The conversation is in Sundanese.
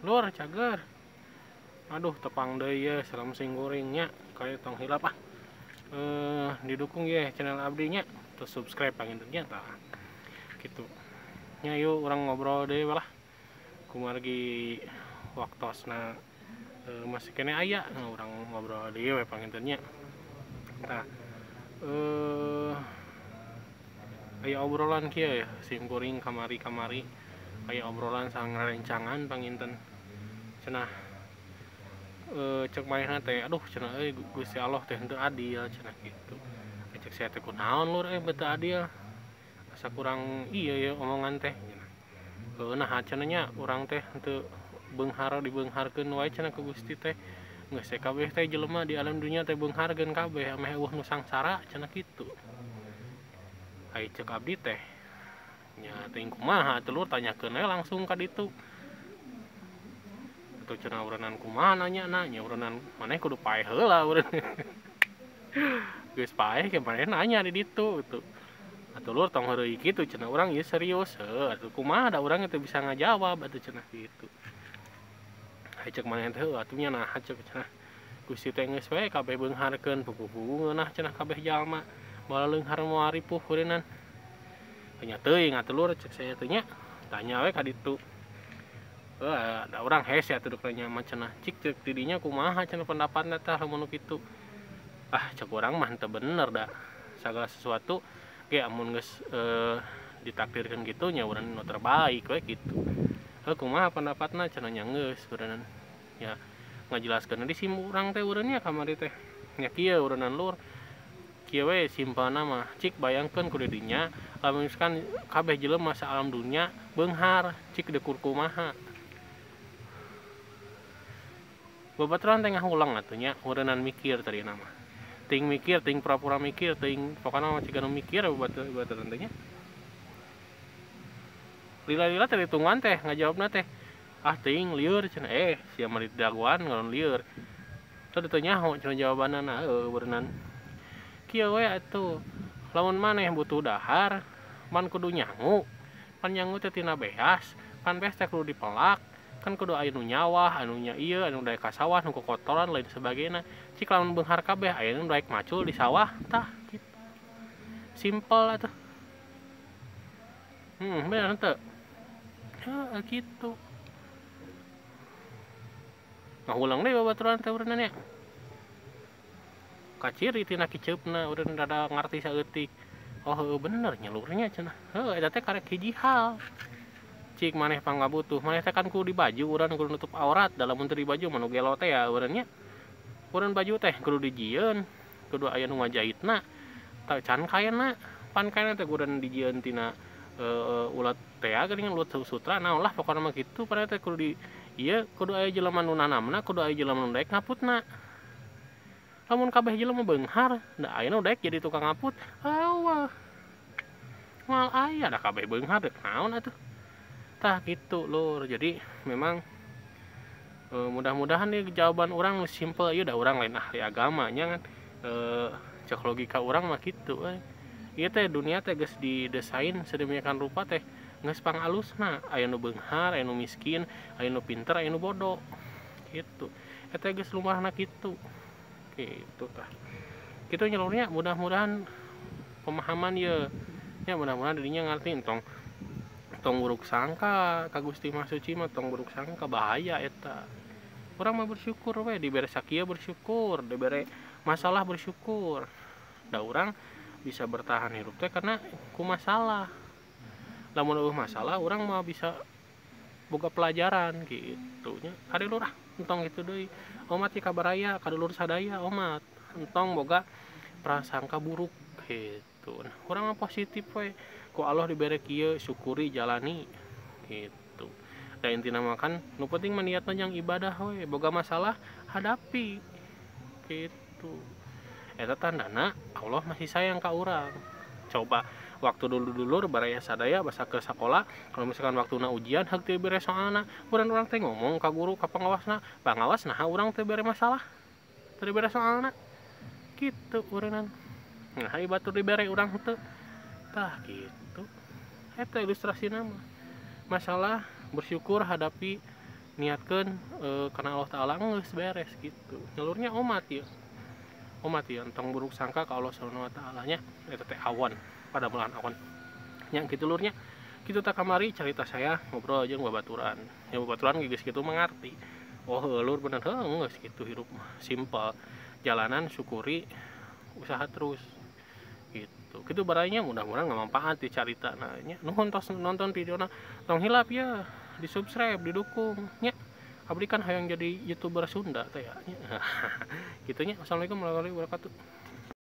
Lur cager. Aduh tepang deui ye salam sing gorengnya kayak tong hilap ah. Didukung ye channel abdi nya, terus subscribe panginten nya tah. Gitu. Nya yuk urang ngobrol deui lah. Kumargi waktosna masih kene aya nah, urang ngobrol deui we panginten nya. Tah aya obrolan kieu ya sim kuring kamari-kamari aya obrolan sareng rerencangan panginten. Cenah cek manehna teh aduh cenah euy Gusti Allah teh henteu adil cenah kitu. Cek saya teh kunaon lur euy teu adil. Asa kurang iya ya omongan teh cenah. Heuh nah cenah nya urang teh henteu beunghar dibeungharkeun wae cenah ku Gusti teh. Geus kabeh teh jelema di alam dunya teh beungharkeun kabeh ameh eueuh nu sangsara cenah kitu. Ai cek abdi teh nya teuing kumaha atuh lur tanyakeun we langsung ka ditu. Atuh cenah urenan kumaha nanyana nya urenan maneh kudu paeh heula ureun. Geus paeh ke maneh nanya di ditu gitu. Atuh lur tong heureuy kitu cenah urang ieu serius heuh atuh kumaha da urang teu bisa ngajawab atuh cenah kitu. Ai cek maneh teh heuh atuh nya naha cek cenah Gusti teh geus we kabeh beungharkeun puguh-puguh ngeunah cenah kabeh jalma moal leunghar moal ripuh ureunan. Nya teuing atuh lur cek saya teh nya tanya we ka ditu. Heuh da urang hese atuh dek nanya mah cenah cik cek di dinya kumaha cenah pendapatna tah lamun nu kitu. Ah cek urang mah henteu bener da sagala sesuatu ge amun geus ditakdirkeun kitu nya urang nu terbaik we kitu. Heuh kumaha pendapatna cenah nya geus ureunan. Nya ngajelaskeun di sim urang teh ureunan nya kamari teh. Nya kieu ureunan lur. Kieu we simpelna mah cik bayangkeun ku di dinya lamun misalkan kabeh jelema sa alam dunya beunghar cik deukur kumaha. Babaturan teh ngahulang atuh nya ureunan mikir tadina mah. Ting mikir, ting pura-pura mikir, ting pokona mah ciga nu mikir babaturan teh nya. Lila-lila teh ditungguan teh ngajawabna teh ah ting lieur cenah sia mah didagoan ngalon lieur. Teu teu nyaho cenah jawabanna heuh ureunan. Kieu we atuh lamun maneh butuh dahar man kudu nyangu pan nyangu teh tina beas pan beas teh kudu dipelak kan kudu aya nu nyawah anu nya ieu anu daek ka sawah nu kokotoran lain sebagainya cik lamun beunghar kabeh aya nu daek macul di sawah tah kitu simpel atuh bener henteu heuh kitu ngahulang deui babaturan teh ureunan nya kaciri tina kiceupna urang rada ngarti saeutik. Oh heuh bener nya lurnya cenah. Heuh eta teh karek hiji hal. Cik maneh panggabutuh, maneh teh kan kudu di baju urang kudu nutup aurat, da lamun teu di baju mah nu gelo teh ya urang nya. Urang baju teh kudu dijieun, kudu aya nu ngajahitna. Tah can kaena, pan kaena teh urang dijieun tina ulat teh geuningan ulat sutra naon lah pokona mah kitu pan teh kudu di ieu kudu aya jelema nu nanamna, kudu aya jelema nu daek ngaputna. Lamun kabeh jelema beunghar, da aya nu daek jadi tukang ngaput, eueuh. Moal aya da kabeh beunghar deuk naon atuh. Tah kitu lur. Jadi memang mudah-mudahan nih jawaban urang nu simpel ieu da urang lain ahli agama nya kan. Cek logika urang mah kitu euy. Ieu teh dunia teh geus didesain sedemikian rupa teh geus pangalusna, aya nu beunghar, aya nu miskin, aya nu pinter, aya nu bodoh. Kitu. Eta geus lumrahna kitu. Gitu tah. Kitu nya lur nya, mudah-mudahan pemahaman ieu nya mudah-mudahan dirinya ngarti tong tong buruk sangka ka Gusti Maha Suci mah tong buruk sangka bahaya eta. Urang mah bersyukur we dibere sakieu bersyukur, dibere masalah bersyukur. Da urang bisa bertahan hidup teh karena ku masalah. Lamun eueuh masalah urang mah bisa boga pelajaran gitu nya. Kade lur ah entong kitu deui. Omat ti kabaraya kadulur sadaya omat entong boga prasangka buruk gitu. Nah, urang mah positif we. Ku Allah dibere kieu syukuri jalani gitu. Da intina mah kan nu penting mah niatna jang ibadah we, boga masalah hadapi gitu. Eta tandana Allah masih sayang ka urang. Coba waktu dulur-dulur baraya sadaya basa ke sakola kalau misalkan waktuna ujian heuk teu bere soalna urang-urang teh ngomong ka guru ka pangawasna, pangawas naha urang teu bere masalah teu dibere soalna kitu ureunan. Nah ai batur dibere urang henteu tah kitu. Eta ilustrasina mah masalah Bersyukur, hadapi, niatkeun karena Allah Ta'ala, geus beres gitu. Nya lur nya, omat ya, omat ya, entong buruk sangka ka Allah Subhanahu wa Ta'ala nya. Eta teh awan pada bulan awan nya gitu, lur nya. Gitu tah kamari cerita saya ngobrol aja babaturan ya, babaturan geus gitu mengerti. Oh, lur, bener heuh, geus gitu hirup mah simple, jalanan, syukuri, usaha terus gitu. Gitu baranya, mudah-mudahan nggak manfaat di carita. Nah nya, nuhun tos nonton videona. Tong hilap ya di subscribe, didukung nya. Abdi kan hayang jadi youtuber Sunda teh ya nya. Gitu nya. Assalamualaikum warahmatullahi wabarakatuh.